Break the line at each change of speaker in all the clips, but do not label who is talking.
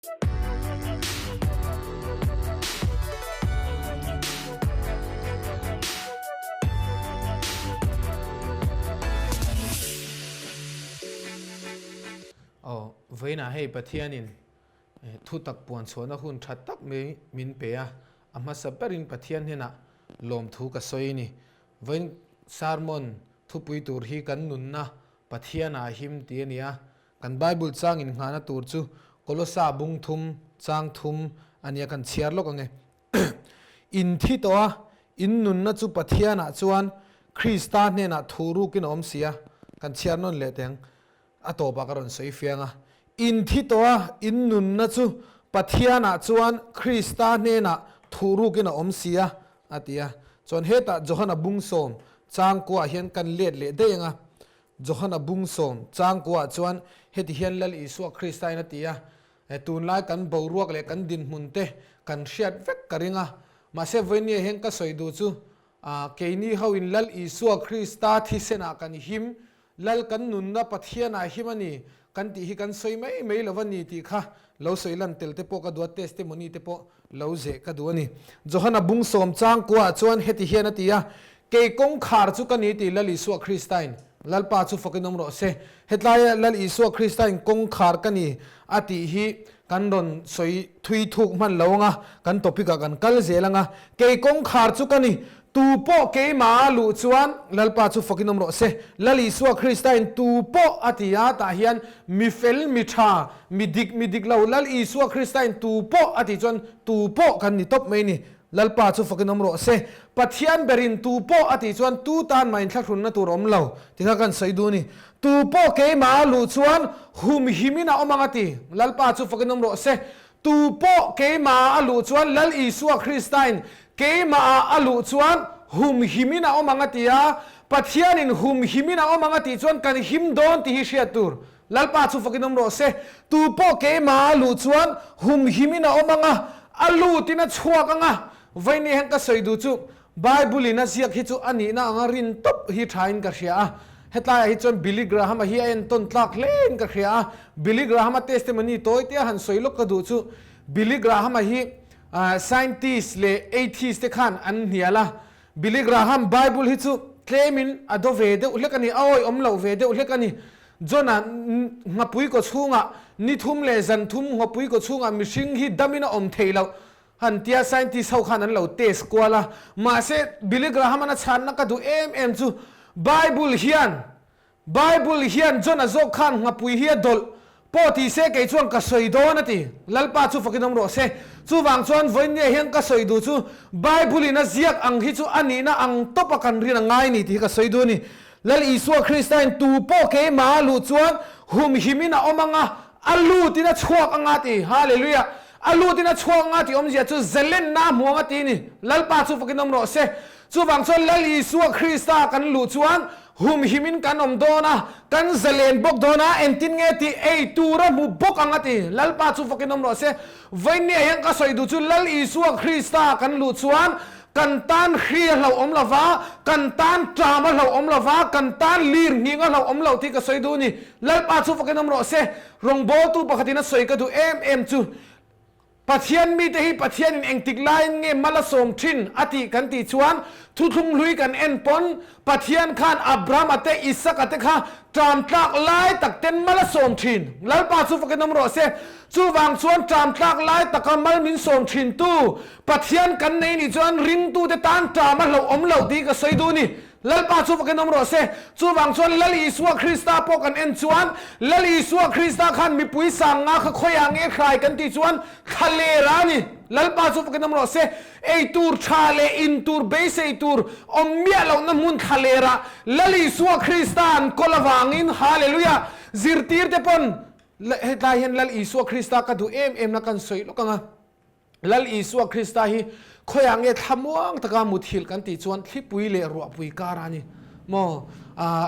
Aw, vawiinah hei Pathianin thutak puan chhuahna hun tha tak mai min pe a, a hmasa berin Pathian hnenah lawmthu ka sawi a ni. Vawiin sermon thupui tur hi kan nunna Pathianah him tih a ni a, Kan Bible chang innghahna tur chu Kolosa bung thum, chang thum a nia kan chhiar lawk ang e. In thi tawh a, in nunna chu Pathianah chuan Krista hnenah thuh rukin a awm si a, kan chhiar nawn leh teh ang. A tawpah ka rawn sawi fiang a. In thi tawh a, in nunna chu Pathianah chuan Krista hnenah thuh rukin a awm si a, a ti a. Chuan hetah Johana bung sawm chang kuah hian kan let leh daih ang a. Johana bung sawm changkuah chuan heti hian Lal Isua Kristain a ti a, Tunlai kan boruak leh kan dinhmun te kan hriat vek ka ring a, mahse vawinia hian ka sawi duh chu keini hoin Lal Isua Krista thisenah kan him, Lal kan nunna Pathianah him a ni kan tih hi kan sawi mai mai lo a ni tih kha lo sawi lan tel te pawh ka duh a, testimony te pawh lo zeh ka duh a ni. Johana bung sawm changkuah chuan heti hian a ti a, Kei kawngkhar chu ka ni tih Lal Isua Kristain, Lalpa chu fakin awm rawh se. Hetlaia Lal Isua Kristain kawngkhar ka ni a tih hi kan rawn sawi thui thuk hman lo anga, kan topic ah kan kal zel anga, Kei kawngkhar chu ka ni, tu pawh keimah a luh chuan Lalpa chu fakin awm rawh se. Lal Isua Kristain tu pawh a ti a, tah hian mi fel, mi tha, mi dik, mi dik lo, Lal Isua Kristain tu pawh a tih chuan tu pawh kan ni tawp mai ni. Lalpa chu fakin awm rawh se. Pathian berin tu pawh a tih chuan tu tan mah inthlahrunna tur awm lo ti kha kan sawi duh a ni. Tu pawh keimah a luh chuan humhimin a awm ang a ti. Lalpa chu fakin awm rawh se. Tu pawh keimah a luh chuan Lal Isua Kristain keimah a luh chuan humhimin a awm ang a ti a. Pathianin humhimin a awm ang a tih chuan kan him dawn tih hi hriat tur. Lalpa chu fakin awm rawh se. Tu pawh keimah a luh chuan humhimin a awm ang a, a lutin a chhuak ang a. Vawiin hian ka sawi duh chu Bible in a ziak hi chu a nihna anga rin tawp hi thain ka hria a. Hetlaiah hi chuan Billy Graham-a hi a entawn tlak hlein ka hria a. Billy Graham-a testimony tawi tia han sawi lawk ka duh chu Billy Graham-a hi scientist leh atheist te khan an hnial a. Billy Graham Bible hi chu tlemin a do ve deuh hlek a ni, a awihawm loh ve deuh hlek a ni. Jonah nghapui kaw chhungah ni thum leh zan thum nghapui kaw chhungah mihring hi damin a awm thei loh han tia scientist ho khan an lo test kual a. Mahse, Billy Graham-an a chhanna ka duh em em chu Bible hian Bible hian Jonah zawk khan nghapui hi a dawlh pawh ti se kei chuan ka sawi dawn a ti. Lalpa chu fakin awm rawh se. Chuvang chuan vawiinnia hian ka sawi duh chu Bible in a ziak ang hi chu a nihna ang tawpa kan rin a ngai ni tih hi ka sawi duh a ni. Lal Isua Kristain tu pawh keimah a luh chuan humhimin a awm ang a, a lutin a chhuak ang a ti. Hallelujah! A lutin a chhuak ang a tih awmzia chu zelenna a hmu ang a ti ni. Lalpa chu fakin awm rawh se. Chuvang chuan Lal Isua Krista kan luh chuan humhimin kan awm dawn a, kan zalen bawk dawn a, engtin nge tih ei tur a hmu bawk ang a ti. Lalpa chu fakin awm rawh se. Vawiinniah hian ka sawi duh chu Lal Isua Krista kan luh chuan Kan tan hri a hlauhawm lo va, kan tan ṭam a hlauhawm lo va, kan tan lir nghing a hlauhawm lo tih ka sawi duh a ni. Lalpa chu fakin awm rawh se. Rawngbawltu pakhatin a sawi ka duh em em chu, Pathian mite hi Pathianin engtik laiin nge mal a sawm ṭhin a tih kan tih chuan, thuthlung hlui kan en pawn Pathian khan Abrahama te Isaka te kha ṭam tlak lai tak ten mal a sawm ṭhin. Lalpa chu fakin awm rawh se. Chuvang chuan ṭam tlak lai taka mal min sawm ṭhintu Pathian kan nei nih chuan ringtute tan ṭam a hlauh awm loh tih ka sawi duh a ni. Lalpa chu fakin awm rawh se. Chuvang chuan Lal Isua Krista pawh kan en chuan Lal Isua Krista khan mipui sang nga kha khawiah nge hrai kan tih chuan thla ler a ni. Lalpa chu fakin awm rawh se. Ei tur tha leh in tur beisei tur awm miah lohna hmun thla lerah Lal Isua Krista an kawl avangin Hallelujah! Zirtirte pawn hetlai hian Lal Isua Krista ka duh em em na kan sawi lawk ang a. Lal Isua Krista hi khawiah nge thlamuang taka muthilh kan tih chuan thlipui leh ruahpui kar a ni maw?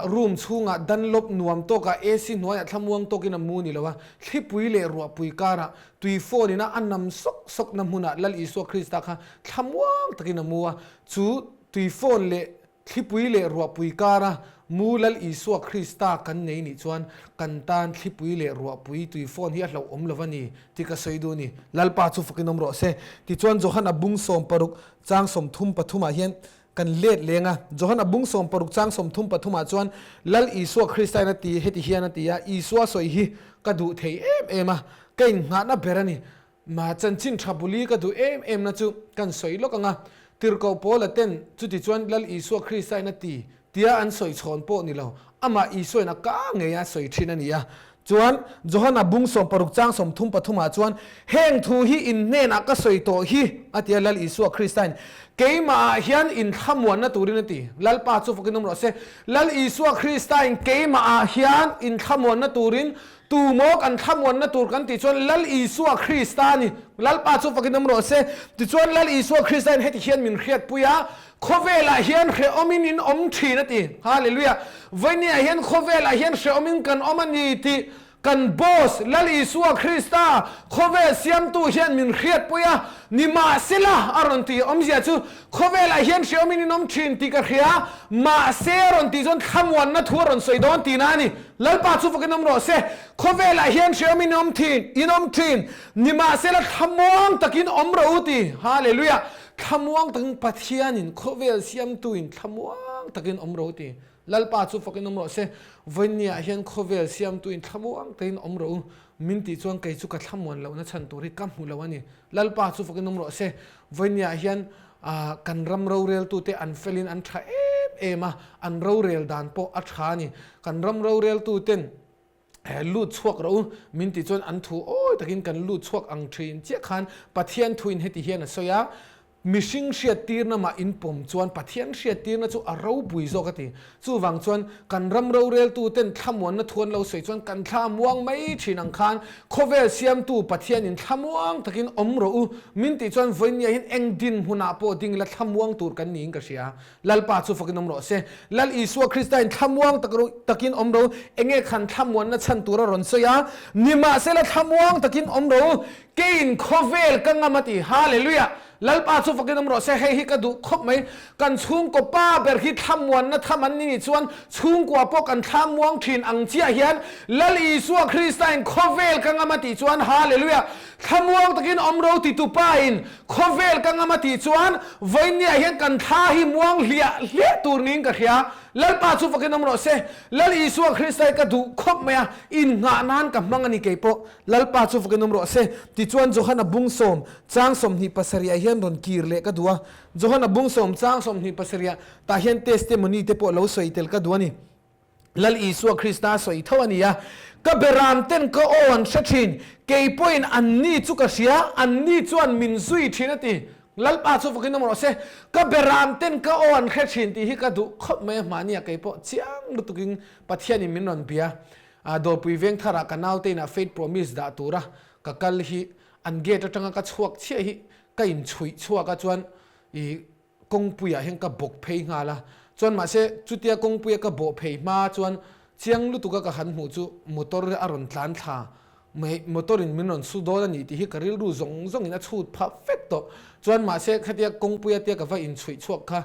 Room chhungah Dunlop nuam tawkah AC hnuaiah thlamuang tawkin a mu ni lo a, thlipui leh ruahpui karah tui phone ina a nam sawk sawkna hmunah Lal Isua Krista kha thlamuang takin a mu a, chu tui phone leh. Thlipui leh ruahpui kara mu Lal Isua Krista kan nei nih chuan kan tan thlipui leh ruahpui tui fawn hi a hlauh awm lo va ni tih ka sawi duh a ni. Lalpa chu fakin awm rawh se. Tichuan Johana bung 60 chang 33 ah hian kan let leng a. Johana bung 60 chang 33 ah chuan Lal Isua Krista in a ti heti hian a ti a, Isua sawi hi ka duh thei em em a, ka innghahna ber a ni. Mah chanchin tha buli ka duh em em na chu kan sawi lawk ang a, Tirhkoh Paula ten chuti chuan Lal Isua Krista in a ti tia an sawi chhawn pawh ni lo, amah Isua in a ka ngei a sawi thin a ni a. Chuan Johana bung 60 chang 33 ah chuan, Heng thu hi in hnenah ka sawi tawh hi, a ti a, Lal Isua Krista in keimah ah hian in thlamuanna turin a ti. Lalpa chu fakin awm rawh se. Lal Isua Krista in keimah ah hian in thlamuanna turin Tu maw kan thlamuanna tur kan tih chuan Lal Isua Krista a ni. Lalpa chu fakin awm rawh se. Tichuan Lal Isua Krista in heti hian min hriatpui a, Khawvelah hian hrehawmin in awm thin a ti. Hallelujah! Vawinia hian khawvelah hian hrehawmin kan awm a ni tih kan Boss Lal Isua Krista, khawvel siamtu hian min hriatpui a, nimahsela a rawn ti. Awmzia chu Khawvelah hian hrehawmin in awm thin tih ka hria, mahse a rawn tih chuan thlamuanna thu a rawn sawi dawn tihna a ni. Lalpa chu fakin awm rawh se. Khawvelah hian hrehawmin in awm thin, in awm thin, nimahsela thlamuang takin awm rawh u ti. Hallelujah! Thlamuang takin Pathianin khawvel siamtuin thlamuang takin awm rawh u ti. Lalpa chu fakin awm rawh se. Vawinia hian khawvel siamtuin thlamuang takin awm rawh u min tih chuan kei chu ka thlamuan lohna chhan tur hi ka hmu lo a ni. Lalpa chu fakin awm rawh se. Vawinia hian kan ram roreltute an felin an tha em em a, an rorel dan pawh a tha a ni. Kan ram roreltuten lut chhuak rawh u min tih chuan an thu awi takin kan lut chhuak ang thin chiah khan Pathian thuin heti hian a sawi a, Mihring hriattirna mah in pawm chuan Pathian hriattirna chu a ropui zawk a ti. Chuvang chuan kan ram roreltuten thlamuanna thu an lo sawi chuan kan thla muang mai thin ang khan khawvel siamtu Pathianin thlamuang takin awm rawh u min tih chuan vawinia hian eng dinhmunah pawh ding ila thlamuang tur kan niin ka hria. Lalpa chu fakin awm rawh se. Lal Isua Krista in thlamuang tak takin awm ro. Enge khan thlamuanna chhan tur a rawn sawi a, nimahsela thlamuang takin awm ro. Keiin khawvel ka ngam a ti. Hallelujah! Lalpa chu fakin awm rawh se. Hei hi ka duh khawp mai. Kan chhungkaw pa ber hi thlamuanna tham an ni nih chuan chhungkua pawh kan thlamuang thin ang chiah hian Lal Isua Krista in khawvel ka ngam a tih chuan Hallelujah! Thlamuang takin awm ro ti tu pa in Khawvel ka ngam a tih chuan vawinia hian kan thla hi muang hliah hliah tur niin ka hria. Lalpa chu fakin awm rawh se. Lal Isua Krista hi ka duh khawp mai a, innghah nan ka hmang a ni kei pawh. Lalpa chu fakin awm rawh se. Tichuan Johana bung sawm chang 27 ah hian rawn kir leh ka duh a. Johana bung sawm chang 27 tah hian testimony te pawh lo sawi tel ka duh a ni. Lal Isua Krista sawi tho a ni a, Ka beram ten ka aw an hre thin, kei pawhin anni chu ka hria, anni chuan min zui thin a ti. Lalpa chu fakin awm rawh se, ka beram ten ka aw an hre thin tih hi ka duh khawp mai a, mahnia kei pawh chiang lutukin Pathianin min rawn bia. Dawrpui Vengtharah ka naute inah Faith Promise dah tura ka kal hi an gate atanga ka chhuak chiah hi ka inchhuih chhuak a chuan i kawngpuiah hian ka bawk phei nghal a, chuan mahse chutia kawngpuia ka bawh phei hma chuan chiang lutuka ka han hmuh chu motor a rawn tlan thla mai, motor in min rawn su dawn a ni tih hi ka rilru zawng zawng in a chhut phah vek tawh, chuan mahse khatia kawngpuia tia ka va inchhuih chhuak kha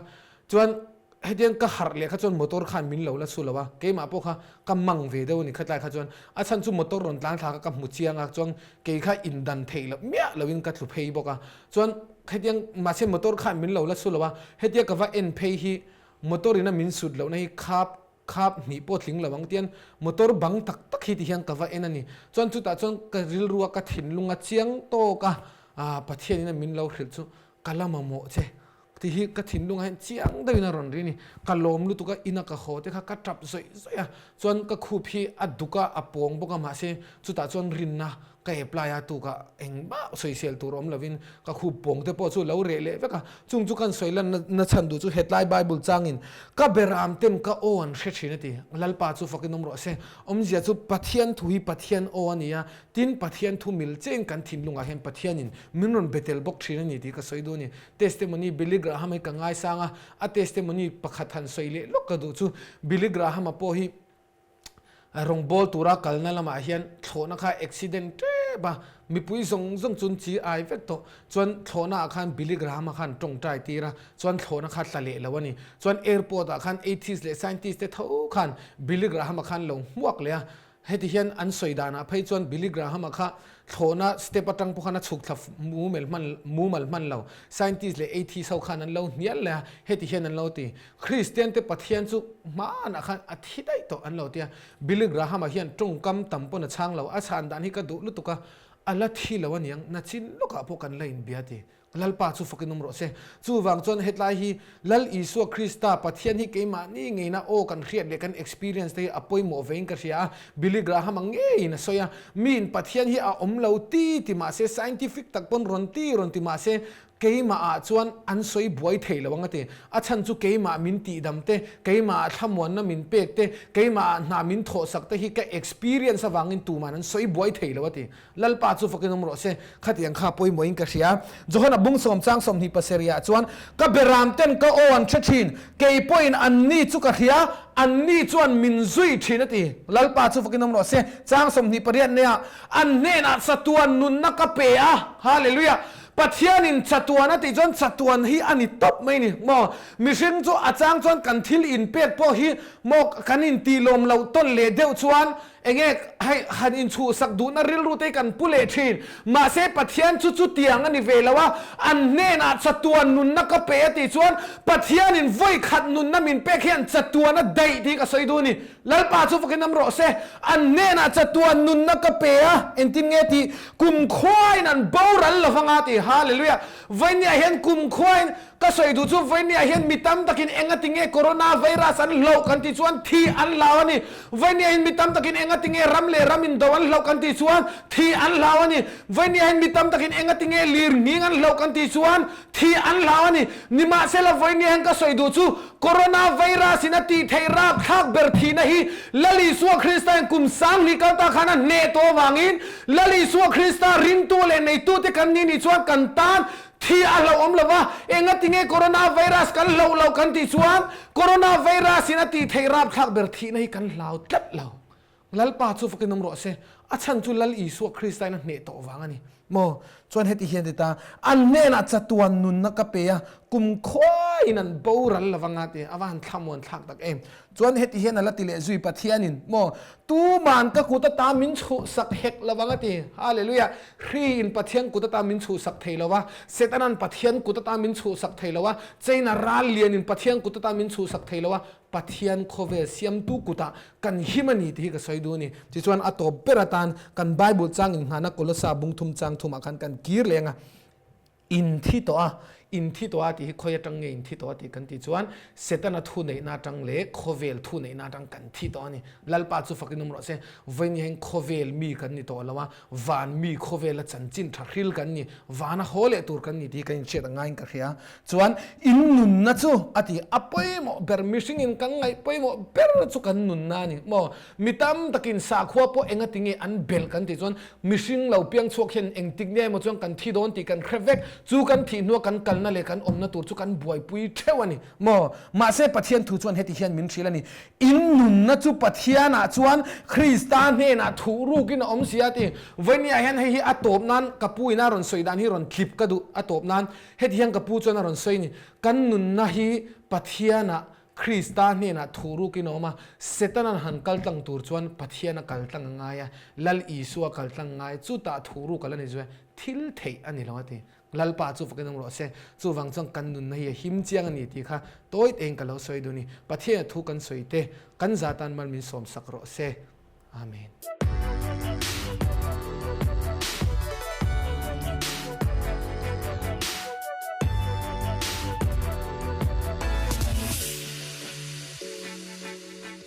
chuan hetiang ka harh leh kha chuan motor khan min lo la su lo a, keimah pawh kha ka mang ve deuh a ni khatlai kha chuan a chhan chu motor rawn tlan thla kha ka hmu chiang a, chuan kei kha indan theih loh miah loin ka tlu phei bawk a, Chuan hetiang mahse motor khan min lo la su lo a, hetia ka va en phei hi motor in a min sut lohna hi khap khap hnih pawh tling lo ang tian motor bang tak tak hi ti hian ka va en a ni. Chuan chutah chuan ka rilru a ka thinlung a chiang tawk a, ah Pathian in a min lo hrilh chu ka la mamawh che ti hi ka thinlung ah hian chiang deuhin a rawn ri a ni. Ka lawm lutuk a, ina ka haw te kha ka tap zawih zawih a, chuan ka khup hi a duk a, a pawng bawk a mahse chutah chuan rinna Ka apply a tukah engmah sawisel tur awm lovin ka khup pawng te pawh chu lo reh leh vek a, chung chu kan sawi lan na chhan duh chu hetlai Bible changin ka beram ten ka aw an hre thin a ti. Lalpa chu fakin awm rawh se. Awmzia chu Pathian thu hi Pathian aw a ni a, tin Pathian thu mil chein kan thinlungah hian Pathianin min rawn be tel bawk thin a ni tih ka sawi duh a ni. Testimony Billy Graham hi ka ngaisang a, a testimony pakhat han sawi leh lawk ka duh chu Billy Graham-a pawh hi Rawngbâwl tura kalna lamah hian thlawhna kha accident ṭep tep a, mipui zawng zawng chu an chi ai vek tawh. Chuan thlawhna ah khan Billy Graham-a khan tawngtai tir a, chuan thlawhna kha tla leh lo a ni. Chuan airport ah khan atheist leh scientist te tho khan Billy Graham-a khan lo hmuak leh a, Heti hian an sawi danah phei chuan Billy Graham-a kha thlawhna step atang pawh khan a chhuk thla mumal hman mumal hman lo. Scientist leh atheist ho khan an lo hnial leh a, heti hian an lo ti. Kristian te Pathian chu hmanah khan a thi daih tawh an lo ti a. Billy Graham-a hian tawngkam tam pawn a chhang lo. A chhan dan hi ka duh lutuk a, a la thi lo aniang, nachin lawkah pawh kan la inbia ti. Lalpa chu fakin awm rawh se. Chuvang chuan hetlai hi Lal Isua Krista, Pathian hi keimahni ngeina aw kan hriat leh kan experience te hi a pawimawh vein ka hria a, Billy Graham-a ngeiin a sawi a, miin Pathian hi a awm lo ti ti mah se, scientific tak pawn rawn ti rawn ti mah se, keimahah chuan an sawi buai thei lo ang a ti. A chhan chu keimah min tihdam te, keimahah thlamuanna min pek te, keimahah hna min thawhsak te hi ka experience avangin tuman an sawi buai thei lo a ti. Lalpa chu fakin awm rawh se, khatiang kha pawimawhin ka hria. Johana bung sawm chang 20 pasarihah chuan, Ka beram ten ka aw an hre thin, kei pawhin anni chu ka hria, anni chuan min zui thin a ti. Lalpa chu fakin awm rawh se, chang 28 neiah, An hnenah chatuan nunna ka pe a, Hallelujah! Pathianin chatuan a tih chuan chatuan hi a ni tawp mai ni maw? Mihring chu a chang chuan kan thil inpek pawh hi maw kan intih lawm loh tawn leh deuh chuan Enge hei han inchhuhsak duhna rilru te hi kan pu leh thin. Mahse Pathian chu chutiang a ni ve lo a, an hnenah chatuan nunna ka pe a tih chuan Pathianin vawi khat nunna min pek hian chatuan a daih tih ka sawi duh a ni. Lalpa chu vakin am rawh se. An hnenah chatuan nunna ka pe a, engtin nge tih kumkhuain an boral lo vang a ti. Hallelujah! Vawinia hian kumkhuain Ka sawi duh chu vawinia hian mi tam takin enga tinge corona virus an hlauh kan tih chuan thi an hlau a ni. Vawinia hian mi tam takin enga tinge ram leh ram indo an hlauh kan tih chuan thi an hlau a ni. Vawinia hian mi tam takin enga tinge lir nghing an hlauh kan tih chuan thi an hlau a ni. Nimahsela vawinia hian ka sawi duh chu corona virus in a tih theih rapthlak ber thihna hi Lal Isua Krista in kum 10,000 kal ta khan a hneh tawh avangin Lal Isua Krista ringtu leh neitute kan ni nih chuan kan tan Thi a hlauhawm lo va, engatinge Corona virus kan hlauh loh kan tih chuan Corona virus in a tih theih rapthlak ber thihna hi kan hlau tlat lo. Lalpa chu fakin awm rawh se, a chhan chu Lal Isua Krista in a hneh tawh vang a ni. Maw? Chuan heti hian ti ta, an hnenah chatuan nunna ka pe a, kum khuaiin an boral lo vang a ti, a va han thlamuan thlak tak em. Chuan heti hian a la ti leh zui Pathianin, maw, tuman ka kut ata min chhuhsak hek lo vang a ti. Hallelujah! Hri in Pathian kut ata min chhuhsak thei lo a, Setanan Pathian kut ata min chhuhsak thei lo a, China ral lian in Pathian kut ata min chhuhsak thei lo a, Pathian khawvel siamtu kutah kan him a ni tih hi ka sawi duh a ni. Tichuan a tawp ber atan kan Bible chang inngahna Kolosa bungthum chang thumah khan kan kir leng a. In thi tawh a, in thi tawh a tih hi khawi atang nge in thi tawh a tih kan tih chuan Setana thu neihna atang leh khawvel thu neihna atang kan thi tawh a ni. Lalpa chu fakin awm rawh se, vawiin hian khawvel mi kan ni tawh lo a, van mi khawvela chanchin tha hril kan ni, vana haw leh tur kan ni tih hi kan inhriat a ngaiin ka hria. Chuan in nunna chu a ti, a pawimawh ber mihringin kan ngaih pawimawh ber chu kan nunna a ni maw? Mi tam takin sakhua pawh engati nge an belh kan tih chuan mihring lo piang chhuak hian engtik nge emaw chuan kan thi dawn tih kan hre vek. Chu kan thih hnua kan kalna leh kan awmna tur chu kan buaipui theuh a ni maw? Mahse Pathian thu chuan heti hian min hrilh a ni, In nunna chu Pathianah chuan Krista hnenah thuh rukin a awm si a ti. Vawinia hian hei hi a tawp nan ka pu ina rawn sawi dan hi rawn tlip ka duh a tawp nan heti hian ka pu chuan a rawn sawi a ni, Kan nunna hi Pathianah Krista hnenah thu rukin a awm a, Setana'n han kal tlang tur chuan Pathian a kal tlang a ngai a, Lal Isua a kal tlang a ngai, chutah thu ruk a la ni zui a, thil theih a ni lo a ti. Lalpa chu fakin awm rawh se, chuvang chuan kan nunna hi a him chiang a ni tih kha tawi tein ka lo sawi duh a ni. Pathian a thu kan sawi te, kan za tan mal min sawmsak rawh se. Amen.